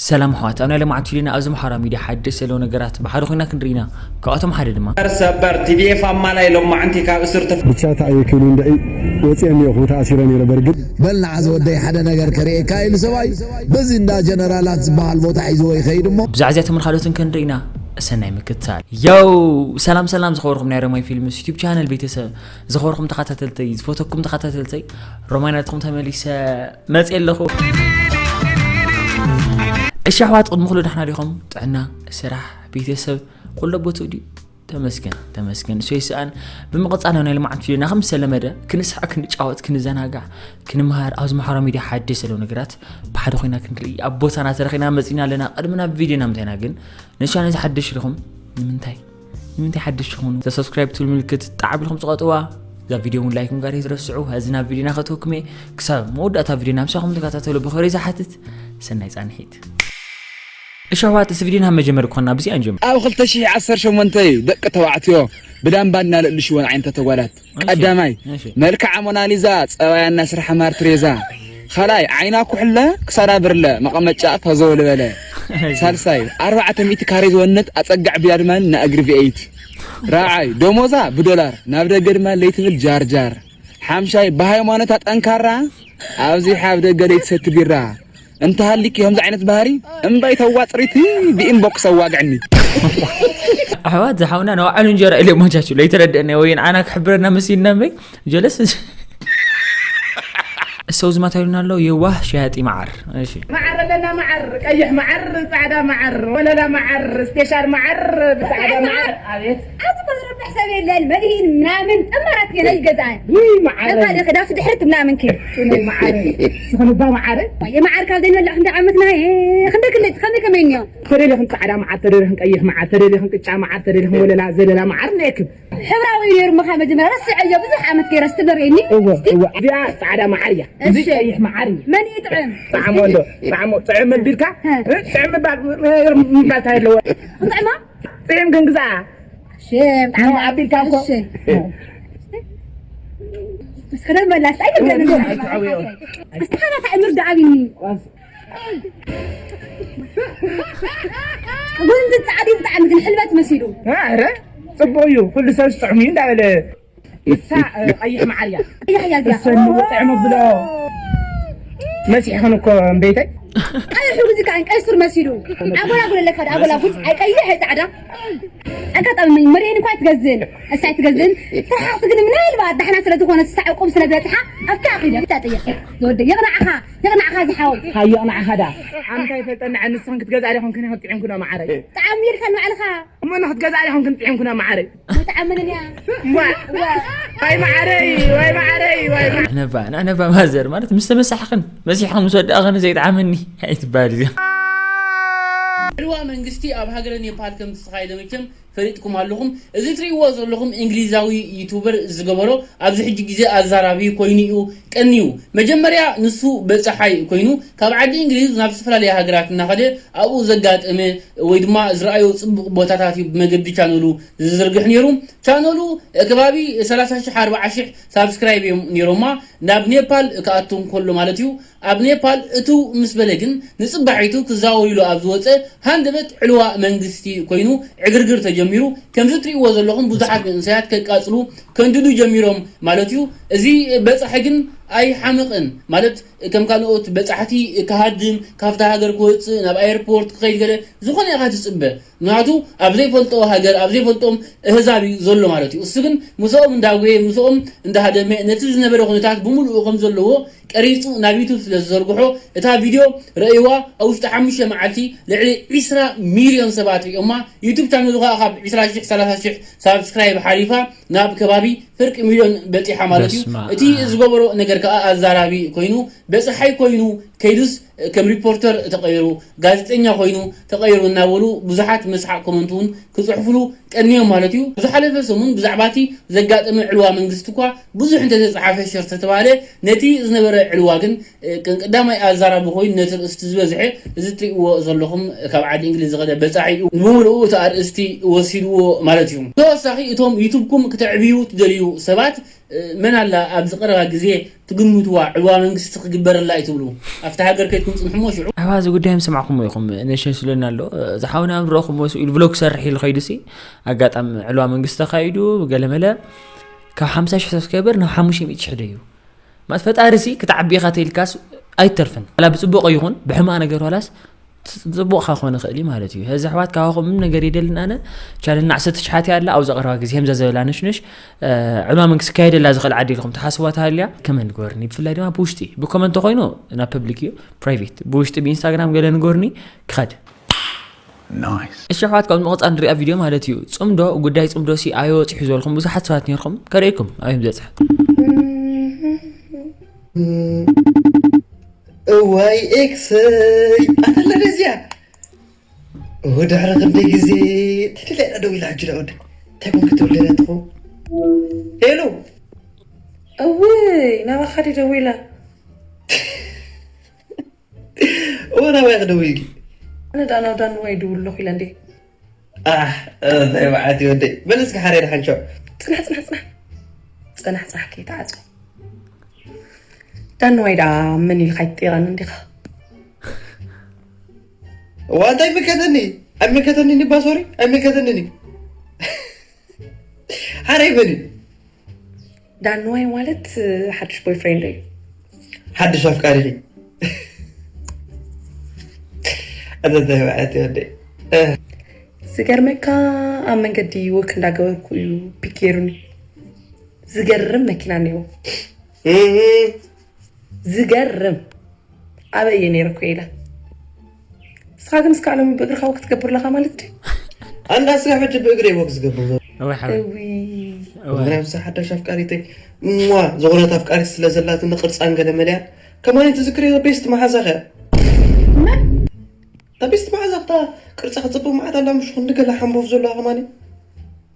ሰላም ኣሕዋት፣ ኣብ ናይ ሎማዓንቲ ቪድዮና ኣብዚ ማሕበራዊ ሚድያ ሓደሽ ዘለዉ ነገራት ብሓደ ኮይና ክንርኢ ኢና። ካብኣቶም ሓደ ድማ ሰበር ቲ ዲ ኤፍ ኣማላይ ሎማዓንቲ ካብ እስር ተፈ ብቻ ተኣየ ክብሉ እንድዒ ወፂአ እኒኦኹ ተኣሲረ ነይረ በርግድ በል ንዓ ዝወደይ ሓደ ነገር ከርእየካ ኢሉ ሰብኣይ በዚ እንዳ ጀነራላት ዝበሃል ቦታ ሒዝዎ ይኸይድ እሞ ብዛዕባ እዚኣቶምን ካልኦትን ክንርኢ ኢና። ሰናይ ምክትታል። ዮው፣ ሰላም ሰላም ዝኸበርኩም ናይ ሮማይ ፊልምስ ዩቲዩብ ቻነል ቤተሰብ፣ ዝኸበርኩም ተኸታተልተይ፣ ዝፈተኩም ተኸታተልተይ፣ ሮማይ ናትኩም ተመሊሰ መፅየ ኣለኹ። እሺ ኣሕዋት፣ ቅድሚ ኩሉ ደሕና ዲኹም? ጥዕና፣ ስራሕ፣ ቤተሰብ ኩሎ ቦትኡ ድዩ? ተመስገን ተመስገን፣ እሱ ይስኣን። ብምቕፃል ናብ ናይ ልምዓት ቪድዮና ከም ዝተለመደ ክንስሓቅ፣ ክንጫወት፣ ክንዘናጋዕ፣ ክንምሃር፣ ኣብዚ ማሕበራዊ ሚድያ ሓድሽ ዘለዉ ነገራት ብሓደ ኮይና ክንርኢ ኣብ ቦታና ተረኺና መፂና ኣለና። ቅድሚ ናብ ቪድዮና ምንታይና ግን ንቻነል እዚ ሓድሽ ኢኹም ንምንታይ ንምንታይ ሓድሽ ትኾኑ? እዛ ሰብስክራይብ ትብል ምልክት ጣዕ ኣቢልኩም ፅቐጥዋ። እዛ ቪድዮ እውን ላይክ ምግባር ኣይትረስዑ። ሕዚ ናብ ቪድዮና ከእትወኩም እየ። ክሳብ መወዳእታ ቪድዮና ምሳኹም ተከታተሉ ብኽብሪ ዝሓትት። ሰናይ ፃንሒት። እሺ ኣሕዋት፣ እዚ ቪድዮ ናብ መጀመሪ ክኾንና ብዚኣ ንጀምር። ኣብ ክልተ ሽሕ ዓሰርተ ሸሞንተ እዩ ደቂ ተባዕትዮ ብዳምባ እናለሉ ሽወን ዓይነታት ተጓላት። እሺ፣ ቀዳማይ እሺ። መልክዓ ሞናሊዛ ጸባያ እናስርሓ ማር ትሬዛ። ካልኣይ ዓይና ኩሕለ ክሳዳ ብርለ መቐመጫ ፈዘው ልበለ። ሳልሳይ ኣርባዕተ ሚእቲ ካሬ ዝወነት ኣጸጋዕ ብያድማን ንእግሪ ቪኤይት። ራብዓይ ደሞዛ ብዶላር ናብ ደገ ድማ ለይትብል ጃርጃር። ሓምሻይ ብሃይማኖታ ጠንካራ ኣብዚሓ ኣብ ደገ ለይትሰቲ ቢራ። እንተሃሊኪ ከምዚ ዓይነት ባህሪ እምበይ ተዋፅሪቲ ብኢንቦክስ ኣዋግዕኒ። ኣሕዋት ዝሓውና ንባዕሉ እንጀራ ኢለ ሞቻችሁ ለይተረደአና ወይ ንዓና ክሕብረና መሲልና እምበይ ጀለስ እሰው ዝማታሉና ኣሎ የዋህ ሸያጢ መዓር። እሺ መዓር ኣለና መዓር ቀይሕ መዓር ፃዕዳ መዓር ወለላ መዓር ስፔሻል መዓር ብፃዕዳ መዓር ኣቤት ኣብዚ እኮ ዝረብሕ ሰብ የለን መድሂን ምናምን ጠማራት ገለ ይገዛን ውይ መዓረ ነካ ደክ ዳስ ድሕርት ምናምን ኪ ጭነይ መዓረ ስኽንባ መዓረ የመዓር ካብ ዘይንበልዕ ክንደ ዓመትና ክንደ ክንደ ከመይ ከመይ እኒዮ ተደሊኽን ፃዕዳ መዓር ተደሊኽን ቀይሕ መዓር ተደሊኽን ቅጫ መዓር ተደሊኽን ወለላ ዘለላ መዓር ነክብ ሕብራዊ እዩ ነይሩ ምኻ መጀመርያ ረስዐዮ ብዙሕ ዓመት ገይረ ስትበርየኒ እወ እወ እዚኣ ፃዕዳ መዓር እያ እዚ ቀይሕ መዓር እዩ መን ይጥዕም ጣዕሞ እንዶ ጣዕሞ ጥዕም ቢልካ ጥዕም ምባል እንታይ ኣለዎ ጥዕማ ጥዕም ክንግዛኣ ሽም ጣዕማ ኣቢልካ እኮ እስከ ደመላስ ኣይትብለኒ እስካና ታዕምር ዶ ኣቢኒ ጎንዚ ፃዕዲ ብጣዕሚ ግን ሕልበት መሲሉ ኧረ ፅቡቅ እዩ ኩሉ ሰብ ዝጥዕሙ እዩ እንዳበለ ንሳ ቀይሕ መዓር እያ ቀይሕ እያ እዚኣ እሰንዎ ጥዕሙ ብሎ መሲሕኽን እኮ እምበይተይ ቀይሕ ግዚ ከዓ ቀይ ሱር መሲሉ ኣጎላጉል ኣለካ ዶ ኣጎላጉል ኣይ ቀይሕ ኣይ ፃዕዳ ኣጋጣሚ መሪሄን እኳ ኣይትገዝእን እሳ ኣይትገዝእን ትርሓቕቲ ግን ምናልባት ዳሕና ስለ ዝኾነ ትሳዕ ቁም ስለ ዝበፅሓ ኣብታ ኣኺለ ብታ ጥየ ዝወደ የቕናዕኻ የቕናዕኻ ዝሓወይ ሃዮ ቅናዕኻ ዳ ኣምታይ ፈልጠና ንስኽን ክትገዝኣ ዲኹም ክንክን ጥዒምኩ ዶ መዓረይ ጣዕሚ ኢልካ ንባዕልኻ እሞ ንክትገዝኣ ዲኹም ክንጥዒምኩ ዶ መዓረይ ኣይተኣምንን እያ ዋይ መዓረይ ዋይ መዓረይ ዋይ ንዕነባ ንዕነባ ማዘር ማለት ምስ ተመሳሕኽን መሲሕኽን ምስ ወዳእኽን ዘይጠዓመኒ ኣይትበሃል እዚኣ። ዕልዋ መንግስቲ ኣብ ሃገረ ኔፓል ከም ዝተኻየደ መቸም ፈሊጥኩም ኣለኹም። እዚ ትርእይዎ ዘለኹም እንግሊዛዊ ዩቱበር ዝገበሮ ኣብዚ ሕጂ ግዜ ኣዛራቢ ኮይኑ እዩ ቀንዩ። መጀመርያ ንሱ በጻሓይ ኮይኑ ካብ ዓዲ እንግሊዝ ናብ ዝተፈላለያ ሃገራት እናኸደ ኣብኡ ዘጋጠመ ወይ ድማ ዝረኣዮ ጽቡቕ ቦታታት እዩ ብመገዲ ቻነሉ ዝዝርግሕ ነይሩ። ቻነሉ ከባቢ ሰላሳ ሽሕ ኣርብዓ ሽሕ ሳብስክራይብ እዮም ነይሮማ። ናብ ኔፓል ክኣቱ እንከሎ ማለት እዩ። ኣብ ኔፓል እትው ምስ በለ ግን ንጽባሒቱ ክዛወር ኢሉ ኣብ ዝወጸ ሃንደበት ዕልዋ መንግስቲ ኮይኑ ዕግርግር ተጀሚሩ። ከምዚ እትርእይዎ ዘለኹም ብዙሓት መንእሰያት ከቃጽሉ ከንድዱ ጀሚሮም ማለት እዩ። እዚ በጻሒ ግን ኣይሓመቐን ማለት ከም ካልኦት በጻሕቲ ክሃድም ካብታ ሃገር ክወጽእ ናብ ኣየርፖርት ክኸይድ ገለ ዝኾነ ኢኻ ትጽበ። ምኽንያቱ ኣብ ዘይፈልጦ ሃገር ኣብ ዘይፈልጦም እህዛብ እዩ ዘሎ ማለት እዩ። እሱ ግን ምስኦም እንዳጉየ ምስኦም እንዳሃደመ ነቲ ዝነበረ ኩነታት ብምሉኡ ከም ዘለዎ ቀሪጹ ናብ ዩቱብ ስለ ዝዘርግሖ እታ ቪድዮ ረእይዋ ኣብ ውሽጢ ሓሙሽተ መዓልቲ ልዕሊ ዒስራ ሚልዮን ሰባት ሪኦማ። ዩቱብ ቻነሉ ከዓ ካብ ዒስራ ሽሕ ሰላሳ ሽሕ ሳብስክራይብ ሓሊፋ ናብ ከባቢ ፍርቂ ሚልዮን በጺሓ ማለት እዩ። እቲ ዝገበሮ ነገር ከዓ ኣዛራቢ ኮይኑ በጽሓይ ኮይኑ ከይዱስ ከም ሪፖርተር ተቐይሩ፣ ጋዜጠኛ ኮይኑ ተቐይሩ እናበሉ ብዙሓት መስሓቕ ኮመንት እውን ክፅሕፉሉ ቀንዮም ማለት እዩ። ዝሓለፈ ሰሙን ብዛዕባ እቲ ዘጋጠመ ዕልዋ መንግስቲ እኳ ብዙሕ እንተተፅሓፈ ሸር ተተባሃለ ነቲ ዝነበረ ዕልዋ ግን ከም ቀዳማይ ኣዛራቢ ኮይኑ ነቲ ርእስቲ ዝበዝሐ እዚ እትሪእዎ ዘለኹም ካብ ዓዲ እንግሊዝ ዝኸደ በፃሒ እዩ ብምሉኡ እቲ ኣርእስቲ ወሲድዎ ማለት እዩ። ተወሳኺ እቶም ዩቱብኩም ክተዕብዩ ትደልዩ ሰባት መን ኣላ ኣብዚ ቀረባ ግዜ ትግምትዋ ዕልዋ መንግስቲ ክግበረላ እዩ ትብሉ? ኣብቲ ሃገር ከይድኩም ጽንሕሞ ሽዑ። ኣሕዋ፣ እዚ ጉዳይ ምሰማዕኩሞ ኢኹም፣ ነሸን ስለና ኣሎ። ዝሓውና ምረኹሞ ኢሉ ቭሎግ ሰርሕ ኢሉ ኸይዱ ሲ፣ ኣጋጣሚ ዕልዋ መንግስቲ ተኻይዱ፣ ገለመለ፣ ካብ ሓምሳ ሺሕ ሰብስክራይበር ናብ ሓሙሽተ ሚእቲ ሺሕ ደዩ። ማለት ፈጣሪ ሲ፣ ክትዓቢ ኢኻ ተይልካስ ኣይተርፍን። ዋላ ብጽቡቕ ይኹን ብሕማቕ ነገር ዋላስ ጽቡቕ ክኾን ይኽእል እዩ ማለት እዩ። ሕዚ ኣሕዋት፣ ካባኹም ምንም ነገር የደልን። ኣነ ቻነልና ዓሰርተ ሽሓት እያ ኣላ። ኣብዛ ቀረባ ግዜ ከምዛ ዝበላ ነሽነሽ፣ እ፣ ዕልዋ መንግስቲ ክካየደላ ዝኽእል ዓዲ ኢልኩም ትሓስቧ ተሃልያ፣ ከመንት ንገርኒ። ብፍላይ ድማ ብውሽጢ፣ ብኮመንት ተኾይኑ ናብ ፐብሊክ እዩ፣ ፕራይቬት። ብውሽጢ ብኢንስታግራም ገለ ንገርኒ፣ ክኸድ። እሺ ኣሕዋት፣ ካብ ምቕጻል ንሪኣ ቪድዮ ማለት እዩ። ጽምዶ፣ ጉዳይ ጽምዶ ሲ ኣዮ ጽሑ ዝበልኩም ብዙሓት ሰባት ነርኩም። ከርእየኩም ኣዮም ዘጽሕ። እዋይ ኤክሰይ ኣተለለ እዚኣ። እወ፣ ድሕሪ ክንደይ ግዜ ተደልያ ደዊላ ሕጂ ደኣ ወደ። እንታይ ኮንክ ትብል ነይራ ትኾ? ሄሎ። እውይ፣ ናባኻ ድዩ ደዊላ? እወ፣ ናባይ ክደውል ኢልኪ? ኣነ ደኣ ናብ ዳንዋይ ይድውል ኣለኹ ኢለ እንዴ። ኣሕ፣ እንታይ መዓት እዩ ወደይ። በል እስኪ ሓረይ ደሓን ቻው። ጽናሕ፣ ጽናሕ፣ ጽናሕ። ጽናሕ፣ ጽናሕ ከይትዓጽው። ዳንዋይ ደኣ መን ኢልካ ኣይትጠይቐኒ እንዲኻ? እዋ፣ እንታይ ይምልከተኒ? ኣይምልከተኒን እባ፣ ሶሪ፣ ኣይምልከተኒን እዩ። ሓረይ በሊ። ዳንዋይ ማለት ሓድሽ ቦይፍሬንድ እዩ። ሓድሽ ኣፍቃሪኺ? ኣንተ እንታይ ማለት እዩ ወደይ? እ። ዝገርመካ፣ ኣብ መንገዲ ወክ እንዳገበርኩ እዩ ፒክ ገይሩኒ። ዝገርም መኪና እኒሄዎ። እህ። ዝገርም። ኣበይ እየ ነይረ እኮ ኢለ። ንስኻ ግን እስካዕ ሎሚ ብእግርኻ ወክ ትገብር ኣለኻ ማለት ድዩ? ኣንዳ ስራሕ ሕጂ ብእግሪ ወክ ዝገብር ዘሎ። እወ ሓወይ። እዊ። እወ። ምክንያቱ እዛ ሓዳሽ ኣፍቃሪተይ፣ እሟ፣ ዝኾነት ኣፍቃሪት ስለ ዘላትኒ ቅርጻን ገለ መለያን፣ ከማኒ ትዝክርዮ ቤስት መሓዛኸ? መን? እታ ቤስት መሓዛ፣ እታ ቅርጻ ክጽብቕ መዓት ኣላ፣ ምሽ ክንዲ ገለ ሓንቦፍ ዘለዋ ከማኒ።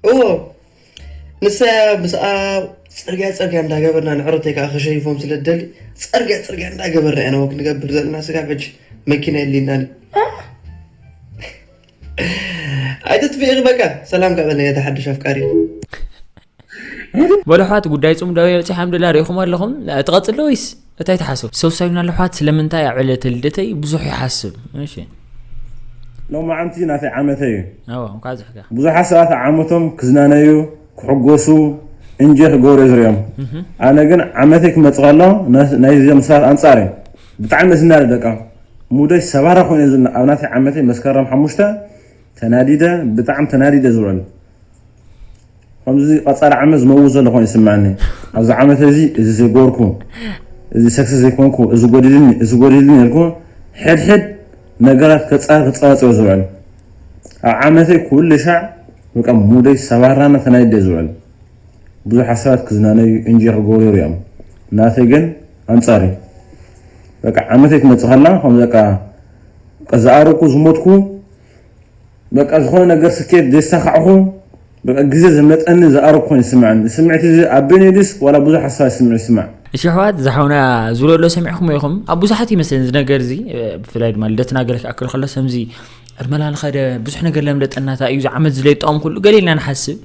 እዎ። ንሳ ምስኣ ጽርግያ ጽርግያ እንዳገበርና፣ ንዕረተይ ከኣ ክሸይፎም ስለ ትደሊ፣ ጽርግያ ጽርግያ እንዳገበርና ኢና ወክ ንገብር ዘለና። ስጋብ ሕጂ መኪና የድልየናን እዩ። ኣይትጥፍኢ በቃ። ሰላም ከኣ በለኒ፣ እታ ሓድሽ ኣፍቃሪ። በሉ ኣሕዋት፣ ጉዳይ ጽምዶ በጺሓ ኣልሓምዱሊላህ፣ ርኢኹም ኣለኹም። ትቐጽል ዶ ወይስ እንታይ ትሓስቡ? ሰብሳዩና ኣሎ ኣሕዋት፣ ስለምንታይ ኣብ ዕለተ ልደተይ ብዙሕ ይሓስብ? እሺ። ሎማዓንቲ ናተይ ዓመተይ እዩ። ኣዎ፣ እንኳዕ ኣብፀሐካ። ብዙሓት ሰባት ዓመቶም ክዝናነዩ፣ ክሕጎሱ፣ እንጆይ ክገብሩ እየ ዝሪኦም። እህ። ኣነ ግን ዓመተይ ክመጽእ ከሎ፣ ና-፣ ናይዞም ሰባት ኣንጻር እየ። ብጣዕሚ እየ ዝናደድ በቃ። ሙደይ ሰባራ ኮይኑ ዝና-፣ ኣብ ናተይ ዓመተይ መስከረም ሓሙሽተ ተናዲደ፣ ብጣዕሚ ተናዲደ ዝውዕል። ከምዚ ቀጻሊ ዓመት ዝመውት ዘሎ ኮይኑ ይስምዓኒ። ኣብዚ ዓመት እዚ፣ እዚ ዘይገበርኩ፣ እዚ ሰክሰስ ዘይኮንኩ፣ እዚ ጎዲልኒ፣ እዚ ጎዲልኒ ኢልኩ፣ ሕድሕድ ነገራት ከጻ-፣ ክጻወጽ እየ ዝውዕል። ኣብ ዓመተይ ኩሉ ሻዕ በቃ ሙደይ ሰባራና ተናዲደ ዝውዕል። ብዙሓት ሰባት ክዝናነዩ፣ እንጆይ ክገብሩ ይሪኦም። ናተይ ግን ኣንጻር እዩ። በቃ ዓመተይ ትመጽእ ከላ፣ ከም በቃ፣ በቃ ዝኣረኩ፣ ዝሞትኩ፣ በቃ ዝኾነ ነገር ስኬት ዘሳኻዕኹ፣ በቃ ግዜ ዝመጠኒ ዝኣረኩ ኮይኑ ይስምዓኒ። ስምዕቲ እዚ ኣበይኒ ድስ ዋላ ብዙሕ ሓሳብ ስምዕ ይስማዕ? እሺ ኣሕዋት፣ ዝሓውና ዝብሎ ኣሎ ሰሚዕኹም ኢኹም። ኣብ ብዙሓት ይመስለኒ እዚ ነገር እዚ፣ እ፣ ብፍላይ ድማ ልደትና ገለ ክኣክል ከሎ፣ ሰምዚ ዕድመና ንኸደ ብዙሕ ነገር ለምደጠና፣ እንታይ እዩ እዚ ዓመት ዝለይጠኦም ኩሉ ገለ ኢልና ንሓስብ።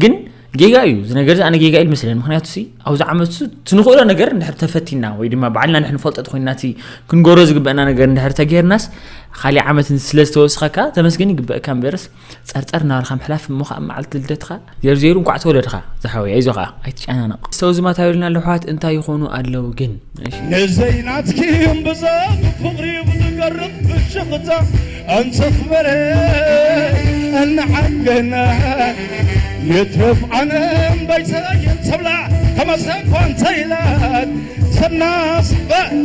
ግን ጌጋ እዩ። እዚ ነገር እዚ ኣነ ጌጋ ኢሉ መስለኒ። ምኽንያቱ ሲ፣ ኣብዚ ዓመት ሱ፣ እቲ ንኽእሎ ነገር እንድሕር ተፈቲና፣ ወይ ድማ ባዕልና ንሕን ንፈልጦ ተኾይንና፣ እቲ ክንገብሮ ዝግበአና ነገር እንድሕር ተገይርናስ፣ ካሊእ ዓመት ስለ ዝተወስኸካ፣ ተመስገን ይግበአካ እምበርስ፣ ጸርጸር እናበልካ ምሕላፍ እሞ ኸዓ መዓልቲ ልደትኻ፣ ዜሩ ዜሩ እንኳዕ ተወለድኻ፣ ዝሓወይ፣ ኣይዞኻ፣ ኣይትጨናነቕ። ሰው ዝማታ ይብልና ኣለዉ ኣሕዋት፣ እንታይ ይኾኑ ኣለዉ ግን? እሺ። ነዘይ ናትኪ እምብዛ ብፍቕሪ ብዝገርም ፍሽኽታ እንተኽበረ እንዓገና የትረፍ ዓለም ባይታ የንተብላ ተመሰኳ እንተይላት ሰናስ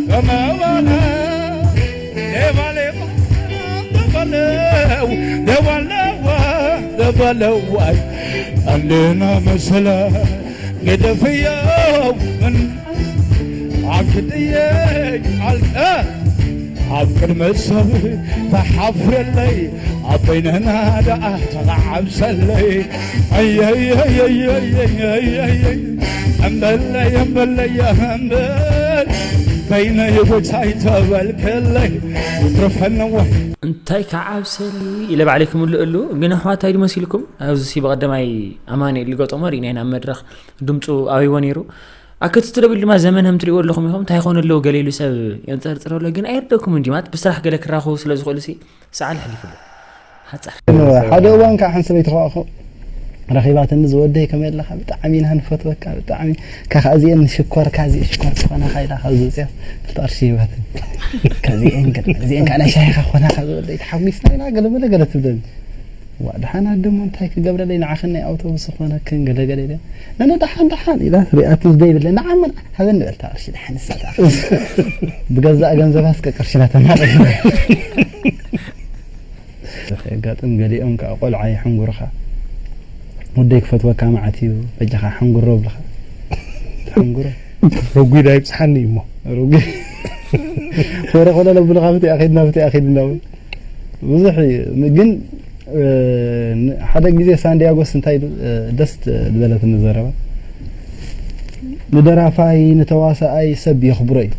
በመዋላ ሌባ ሌባ በለው ሌባ ሌባ በለው ዋይ ኣለና መሰላ ገደፍዮ ምን ኣክድየ ኣልቀ ኣብ ቅድሚ ሰብ ተሓፍረለይ ኣብ በይነና ደኣ ተዓብሰለይ ኣየየየየየየየየ እምበለይ እምበለይ እምበል ዓይነ የጎች ኣይተበልከለይ ይትረፈነዋ እንታይ ከዓብሰኒ ኢለ ባዕለይ ክምልእሉ። ግን ኣሕዋት እንታይ ድመሲልኩም? ኣብዚ ሲ ብቐደማይ ኣማኑኤል ዝገጠሞ ርኢናይ ናብ መድረኽ ድምፁ ኣበይዎ ነይሩ። ኣክትትለብል ድማ ዘመን ከም ትሪእዎ ኣለኹም ኢኹም እንታይ ይኾኑ ኣለዉ ገለ ኢሉ ሰብ የንፀርፅረሎ። ግን ኣይርደኩም እንጂ ማለት ብስራሕ ገለ ክራኸቡ ስለ ዝኽእሉ ሲ ሰዓል ኣሕሊፉሉ። ሓጻር። ሓደ እዋን ከዓ ሓንቲ ሰበይቲ ከዋእኹ ረኺባትኒ ዝወደይ ከመይ ኣለኻ ብጣዕሚ ኢና ንፈትወካ ብጣዕሚ ካኻ እዚአን ሽኮርካ እዚአ ሽኮር ዝኾናኻ ኢላ ካብ ዝውፅያ ክልተ ቅርሺ ሂባትኒ ከዚአን ገለ እዚአን ከዓ ናይ ሻሂኻ ዝኾናኻ ዝወደይ ተሓጒስና ኢና ገለ በለ ገለ ትብለኒ ዋ ደሓን ኣደሞ እንታይ ክገብረለይ ንዓኽን ናይ ኣውቶቡስ ዝኾነክን ገለ ገለ ኢለ ነነ ደሓን ደሓን ኢላ ሪኣቱ ዝደይ ብለ ንዓመል ሃበኒ በልታ ቅርሺ ደሓን ንሳ ብገዛእ ገንዘባ እስከ ቅርሽና ተማለስ ከየጋጥም ገሊኦም ከዓ ቆልዓ ይሕንጉርኻ ወደይ ክፈትወካ መዓት እዩ በጃኻ ሕንጉሮ ብልኻ ሕንጉሮ ረጒድ ኣይብፅሓኒ እዩ እሞ ረጒድ ኮረ ኮለ ለብልኻ ብቲ ኣኺድና ብቲ ኣኺድና እውን ብዙሕ እዩ ግን ሓደ ግዜ ሳንዲያጎስ እንታይ ኢሉ ደስ ዝበለትኒ ዘረባ ንደራፋይ ንተዋሳኣይ ሰብ የኽብሮ እዩ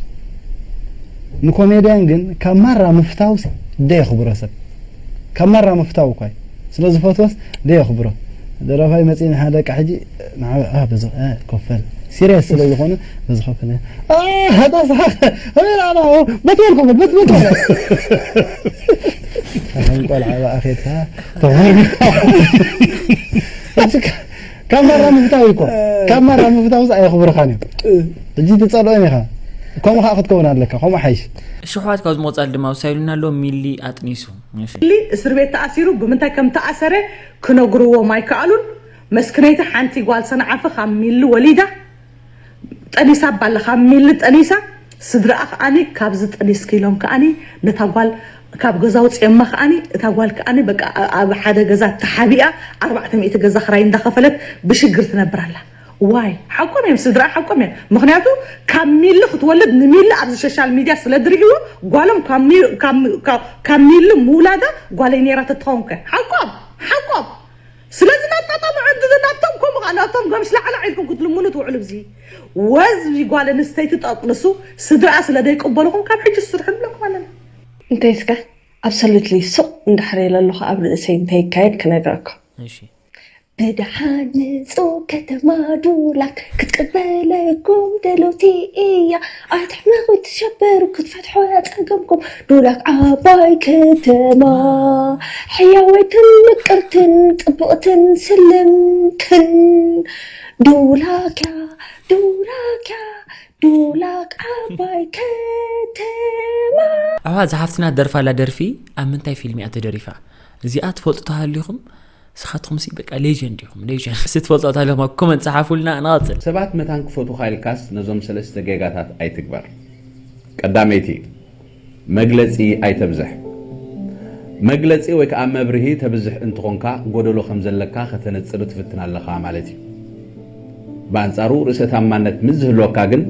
ንኮሜድያን ግን ካብ ማራ ምፍታው ደየኽብሮ ሰብ ካብ ማራ ምፍታው እኳ እዩ ስለ ዝፈትወስ ደየኽብሮ ደራፋይ መፂእኒ ሓደ ቃ ሕጂ በዚ ኮፈል ሲሪየስ ስለ ዝኾነ በዚ ኮፈል ሃታሳ በቲ ኮፈል በቲ በቲ ቆልዓ ብኣኼድካ ተኾይኑ ካብ ማራ ምፍታው እኮ ካብ ማራ ምፍታው ኣየኽብርኻን እዩ ሕጂ ትጸልኦም ኢኻ ከምኡ ከዓ ክትከውን ኣለካ ከምኡ ሓይሽ ሽሕዋት ካብ ዝመቕጻል ድማ ውሳይሉና ኣሎ ሚሊ ኣጥኒሱ ሚሊ እስር ቤት ተኣሲሩ ብምንታይ ከም ተኣሰረ ክነግርዎም ኣይከኣሉን መስክነይቲ ሓንቲ ጓል ሰንዓፈ ካብ ሚሊ ወሊዳ ጠኒሳ ባላ ካብ ሚሊ ጠኒሳ ስድራኣ ከኣኒ ካብዚ ጠኒስኪ ኢሎም ከኣኒ ነታ ጓል ካብ ገዛ ውፅኦማ ከኣኒ እታ ጓል ከኣኒ በቃ ኣብ ሓደ ገዛ ተሓቢኣ ኣርባዕተ ሚእቲ ገዛ ክራይ እንዳኸፈለት ብሽግር ትነብር ኣላ ዋይ ሓቆም እዮም ስድራ ሓቆም እዮም ምክንያቱ ካብ ሚሊ ክትወልድ ንሚሊ ኣብዚ ሶሻል ሚድያ ስለ ድርኢዎ ጓሎም ካብ ሚሊ ምውላዳ ጓለይ ነይራ ተትኸውን ከ ሓቆም ሓቆም ስለዚ ናጣጣምዖ እንድዚ ናብቶም ከምኡ ከዓ ናብቶም ገምሽ ላዕላ ዒልኩም ክትልምኑ ትውዕሉ ብዚ ወዝቢ ጓል ኣንስተይቲ ጠጥንሱ ስድራኣ ስለ ደይቅበልኹም ካብ ሕጂ ስርሑ ንብለኩም ኣለና እንታይ እስከ ኣብሰሉትሊ ሱቕ እንዳሕረየ ለለኹ ኣብ ርእሰይ እንታይ ይካየድ ክነግረኩም እሺ ብደሓን ንጹህ ከተማ ዱላክ ክትቅበለኩም ድልውቲ እያ ኣይትሕመቑ ትሸበሩ ክትፈትሖ ጸገምኩም ዱላክ ዓባይ ከተማ ሕያወይትን ምቅርትን ጽብቕትን ስልምትን ዱላክያ ዱላክያ ዱላክ ዓባይ ከተማ ኣዋ ዝሓፍትና ደርፋላ ደርፊ ኣብ ምንታይ ፊልም እያ ተደሪፋ እዚኣ ትፈልጡ ተሃሊኹም ስኻትኹም ሲ በቃ ሌጀንድ ኢኹም ሌጀንድ ስትፈልጡ ኣታለኹም ኣብ ኮመንት ጸሓፉልና ንቐጽል ሰባት መታን ክፈቱኻ ኢልካስ ነዞም ሰለስተ ጌጋታት ኣይትግበር ቀዳመይቲ መግለጺ ኣይተብዝሕ መግለጺ ወይ ከዓ መብርሂ ተብዝሕ እንትኾንካ ጎደሎ ከም ዘለካ ከተነጽር ትፍትን ኣለኻ ማለት እዩ ብኣንጻሩ ርእሰ ታማነት ምስ ዝህልወካ ግን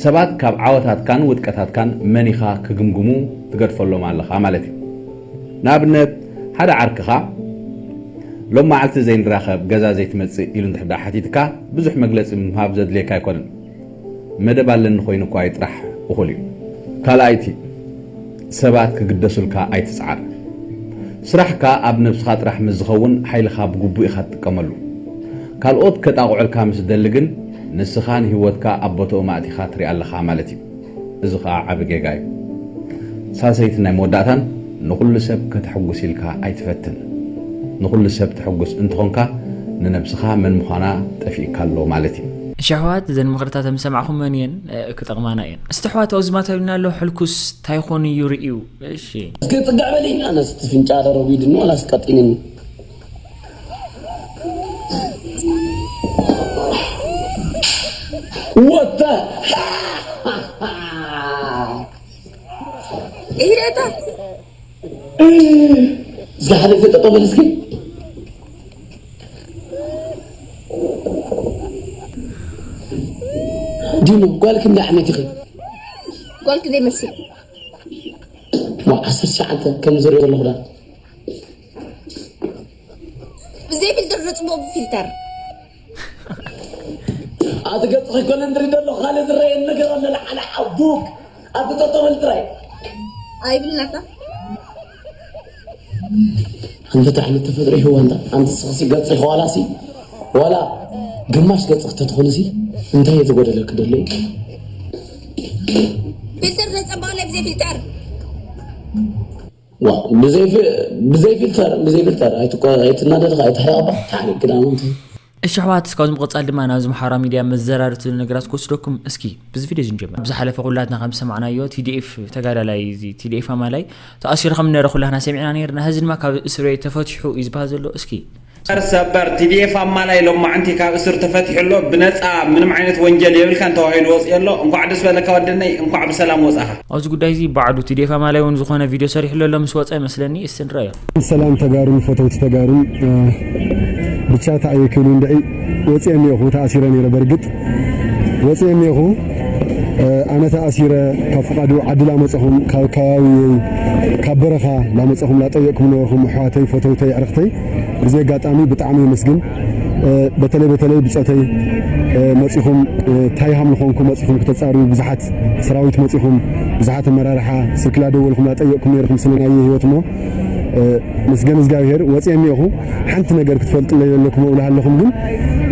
ሰባት ካብ ዓወታትካን ውድቀታትካን መን ኢኻ ክግምግሙ ትገድፈሎም ኣለኻ ማለት እዩ ንኣብነት ሓደ ዓርክኻ ሎም መዓልቲ ዘይንራኸብ ገዛ ዘይትመጽእ ኢሉ እንድሕር ደኣ ሓቲትካ ብዙሕ መግለጺ ምሃብ ዘድልየካ ኣይኮነን። መደብ ኣለኒ ኮይኑ እኳ እዩ ጥራሕ እኹል እዩ። ካልኣይቲ ሰባት ክግደሱልካ ኣይትጽዓር። ስራሕካ ኣብ ነብስኻ ጥራሕ ምስ ዝኸውን ሓይልኻ ብግቡእ ኢኻ ትጥቀመሉ። ካልኦት ከጣቕዑልካ ምስ ዝደሊ ግን ንስኻ ንህይወትካ ኣብ ቦትኡ ኣእቲኻ ትሪኣ ኣለኻ ማለት እዩ። እዚ ኸኣ ዓቢ ጌጋ እዩ። ሳልሰይትን ናይ መወዳእታን፣ ንኹሉ ሰብ ከተሐጉስ ኢልካ ኣይትፈትን። ንኹሉ ሰብ ተሐጉስ እንተኾንካ፣ ንነብስኻ መን ምዃና ጠፊእካ ኣሎ ማለት እዩ። እሺ ኣሕዋት፣ እዘን ምኽርታት ምስ ሰማዕኹመን እየን ክጠቕማና እየን። እስቲ ኣሕዋት፣ ኣብዚ ማታ ኢሉና ኣሎ፣ ሕልኩስ ታይ ኾን እዩ ርእዩ? እሺ። እስኪ ጽግዕ በሊ፣ ኣነስ እቲ ፍንጫ ደረጉ ይድኒ ዋላስ ቀጢንኒ። What the? ኢረታ ዝሓለፈ ጠጠው በል እስኪ ዲኑ ጓል ክንደይ ዓመት ኢኺ ጓል ክንደይ መስል ሞ ዓሰርተ ትሽዓተ ከም ዝሪኦ ዘለኹ ዳ ብዘይ ፊልተር ዘፅብቑ ብፊልተር ኣቲ ገፅኺ ኮነ ንርኢ ዘሎ ካልእ ዝረየኒ ነገር ኣሎ ንዓና ዓቡክ ኣቲ ጠጠው በል ጥራይ። ኣይብልናታ ኣንተ እንታይ ዓይነት ተፈጥሮ ይህዋ እንታ ኣንቲ ስኽሲ ገጽ ይኸዋላሲ ዋላ ግማሽ ገጽ ክተትኾንሲ እንታይ እየ ዝጎደለክ ደለይ ፊልተር ዘጸባቕ ናይ ብዘይ ፊልተር ዋ ብዘይ ፊልተር ብዘይ ፊልተር ኣይትናደድኻ ኣይትሕረቕባ ታሪክ ግዳም እንታይ እሺ ኣሕዋት እስካብ ዝምቕፃል ድማ ናብዚ ማሕበራዊ ሚድያ መዘራርብቲ ነገራት ክወስደኩም እስኪ ብዚ ቪድዮ ዝንጀምር ብዝሓለፈ ኩላትና ከም ዝሰማዕናዮ ቲዲኤፍ ተጋዳላይ እዚ ቲዲኤፍ ኣማላይ ተኣሲሩ ከም ነረ ኩላትና ሰሚዕና ነርና ህዚ ድማ ካብ እስር ቤት ተፈቲሑ እዩ ዝበሃል ዘሎ እስኪ ሰበር ቲዲኤፍ ኣማላይ ሎማዕንቲ ካብ እስር ተፈቲሑ ኣሎ ብነፃ ምንም ዓይነት ወንጀል የብልካን ተባሂሉ ወፅኡ ኣሎ እንኳዕ ደስ በለካ ወደነይ እንኳዕ ብሰላም ወፃኻ ኣብዚ ጉዳይ እዚ ባዕሉ ቲዲኤፍ ኣማላይ እውን ዝኾነ ቪድዮ ሰሪሕሉ ኣሎ ምስ ወፀ መስለኒ እስቲ ንረዮ ሰላም ተጋሩን ፈተውቲ ተጋሩን ብቻ ተኣየ ክብሉ እንድዒ ወፅየ እኒኦኹ ተኣሲረ ነይረ በርግጥ ወፅየ እኒኦኹ ኣነ ተኣሲረ ካብ ፍቓዱ ዓዲ ላመፀኹም ካብ ከባቢ ካብ በረኻ ላመፀኹም ላጠየቅኩም ነበርኩም ኣሕዋተይ ፈተውተይ ዕርኽተይ ብዚ ኣጋጣሚ ብጣዕሚ የመስግን በተለይ በተለይ ብፆተይ መፂኹም ታይ ሃም ዝኾንኩ መፂኹም ክተፃርዩ ብዙሓት ሰራዊት መፂኹም ብዙሓት ኣመራርሓ ስልኪ ላደወልኩም ላጠየቅኩም ነይርኩም ስለ ናየ ህይወት እሞ ምስገን እግዚኣብሔር ወፅየ እኒኦኹ ሓንቲ ነገር ክትፈልጥለይ ዘለኩም እብልሃለኹም ግን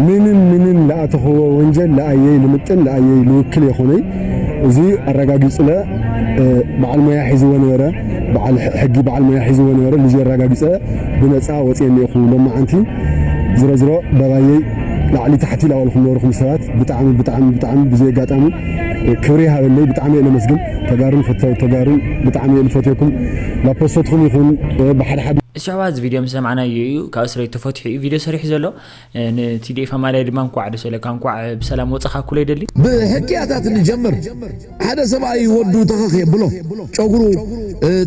ምንም ምንም ለኣተኽዎ ወንጀል ለኣየይ ልምጥን ለኣየይ ልውክል የኾነይ እዚ ኣረጋጊፅለ በዓል ሞያ ሒዝዎ ነበረ በዓል ሕጊ በዓል ሞያ ሒዝዎ ነበረ ልዚ ኣረጋጊፀ ብነፃ ወፅየ እኒኦኹ ሎማዓንቲ ዝሮ ዝሮ በባየይ ላዕሊ ታሕቲ ላበልኩም ነበርኩም ሰባት ብጣዕሚ ብጣዕሚ ብጣዕሚ ብዚ ኣጋጣሚ ክብሪ ይሃበለይ ብጣዕሚ እየ ለመስግን ተጋሩን ፈተው ተጋሩን ብጣዕሚ እየ ልፈትየኩም ላፖሰትኩም ይኹን ብሓደ ሓደ እሻዋ እዚ ቪድዮ ምስ ሰማዕናዮ እዩ ካብ እስረይ ተፈትሑ እዩ ቪድዮ ሰሪሑ ዘሎ ንቲዲኤፍ ኣማላይ ድማ እንኳዕ ደስ በለካ እንኳዕ ብሰላም ወፅኻ ኩሎ ይደሊ ብሕክያታት ንጀምር ሓደ ሰብኣይ ወዱ ተኸኽ የብሎ ጨጉሩ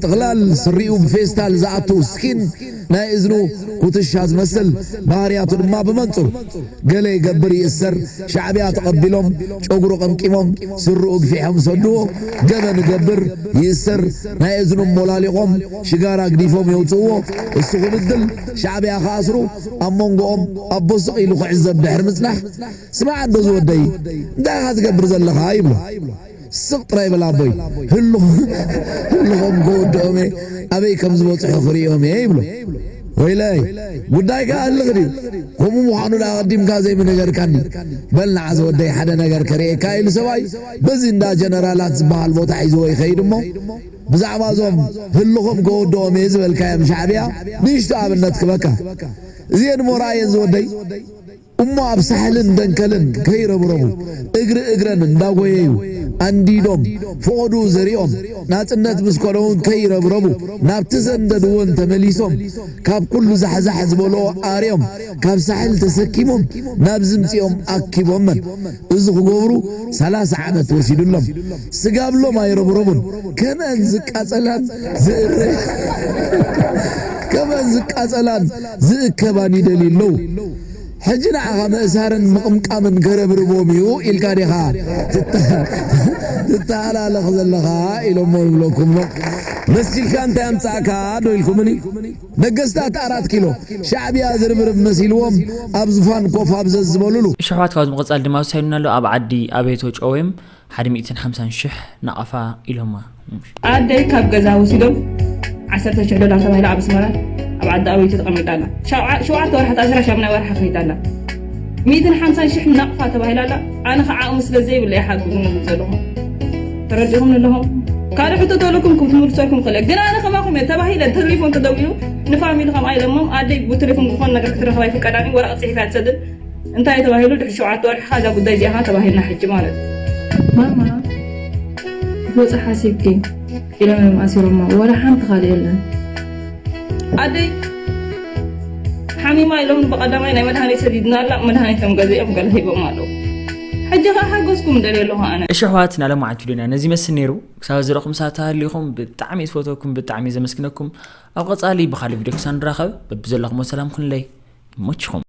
ጥቕላል ስሪኡ ብፌስታል ዝኣቱ ስኪን ናይ እዝኑ ኩትሻ ዝመስል ባህርያቱ ድማ ብመንፅሩ ገለ ይገብር ይእሰር ሻዕብያ ተቐቢሎም ጨጉሩ ቀምቂሞም ስርኡ ግፊሖም ይሰድዎ ገበን ይገብር ይእሰር ናይ እዝኑ ሞላሊቖም ሽጋራ ግዲፎም የውፅእዎ እሱ ክብድል ሻዕብያ ክኣስሩ ኣብ መንጎኦም ኣቦ ስቕ ኢሉ ክዕዘብ ድሕሪ ምፅናሕ ስማዕ እንዶ ዝወደይ እንታይ ኢኻ ትገብር ዘለኻ ይብሎ ስቕ ጥራይ በል ኣቦይ ህልኾም ከወድኦም እየ ኣበይ ከም ዝበፅሑ ክርእዮም እየ ይብሎ ወይለይ ጉዳይካ ኣልኽ ድዩ ከምኡ ምዃኑ ዳ ኣቐዲምካ ዘይምነገርካኒ በል ንዓ ዝወደይ ሓደ ነገር ከርእየካ ኢሉ ሰብኣይ በዚ እንዳ ጀነራላት ዝበሃል ቦታ ሒዝዎ ይኸይድ እሞ ብዛዕባ እዞም ህልኾም ከወድኦም እየ ዝበልካዮም ሻዕብያ ንእሽቶ ኣብነት ክበካ እዚአን ሞ ረኣየን ዝወደይ እሞ ኣብ ሳሕልን ደንከልን ከይረብረቡ እግሪ እግረን እንዳጎየዩ ኣንዲዶም ፍቐድኡ ዘሪኦም ናፅነት ምስ ኮነውን ከይረብረቡ ናብቲ ዘንደድዎን ተመሊሶም ካብ ኩሉ ዛሕዛሕ ዝበልኦ ኣርዮም ካብ ሳሕል ተሰኪሞም ናብ ዝምፅኦም ኣኪቦመን እዚ ክገብሩ ሰላሳ ዓመት ወሲዱሎም ስጋብሎም ኣይረብረቡን ከመን ዝቃፀላን ዝእረ ከመን ዝቃፀላን ዝእከባን ይደልዩ ኣለዉ ሕጂ ንዓኻ ምእሳርን ምቕምቃምን ከረብርቦም እዩ ኢልካ ዲኻ ትተሃላለኽ ዘለኻ ኢሎሞ ይብለኩም መስልካ እንታይ ኣምፃእካ ዶ ኢልኩምኒ ነገስታት ኣራት ኪሎ ሻዕብያ ዝርብርብ መሲልዎም ኣብ ዝፋን ኮፍ ኣብ ዘዝበሉሉ እሽሕዋት ካብ ዝምቕፃል ድማ ውሳይሉና ኣሎ ኣብ ዓዲ ኣበይቶ ጨወዮም ሓደ ሚእትን ሓምሳን ሽሕ ናቕፋ ኢሎማ። ኣደይ ካብ ገዛ ወሲዶም ዓሰርተ ሽሕ ዶላር ተባሂላ ኣብ ኣስመራ ኣብ ዓዲ ኣበይቲ ተቐሚጣ ኣላ። ሸውዓተ ወርሒ ተኣሲራ ሻሙናይ ወርሓ ከይዳ ኣላ። ሚእትን ሓምሳን ሽሕ ናቕፋ ተባሂላ ኣላ። ኣነ ከዓ ዓቕሚ ስለ ዘይብለይ ሓግዙኒ ዝብል ዘለኹ ተረዲኹም ኣለኹም። ካልእ ሕቶ ተለኩም ክትምልሰልኩም ክእለ ግን ኣነ ከማኹም እየ ተባሂለ ተሌፎን ተደዊሉ ንፋሚሊ ከምኣ ኢሎሞም ኣደይ ብቴሌፎን ዝኾነ ነገር ክትረኽብ ኣይፍቀዳን እዩ ወረቐት ፅሒፋ ትሰድድ እንታይ ተባሂሉ ድሕሪ ሸውዓተ ወርሒ ከ እዛ ጉዳይ እዚኣ ከ ተባሂልና ሕጂ ማለት እዩ። ማማ ፎፃ ሓሲብኪ ኢሎም እዮም ኣሲሮማ ዋላ ሓንቲ ካልእ የለን። ኣደይ ሓሚማ ኢሎም ብቀዳማይ ናይ መድሃኒት ሰዲድና ኣላ መድሃኒቶም ገዚኦም ገለ ሂቦም ኣለዉ። ሕጂ ከ ሓገዝኩም ደልየ ኣለኹ ኣነ። እሺ ኣሕዋት ናለማዓት ቪድዮና ነዚ ይመስል ነይሩ። ክሳብ ዝረኹም ሳት ተሃሊኹም ብጣዕሚ ዝፈተኩም ብጣዕሚ ዘመስግነኩም። ኣብ ቀፃሊ ብካልእ ቪድዮ ክሳብ ንራኸብ በብዘለኹሞ ሰላም ኩንለይ። ይመችኹም።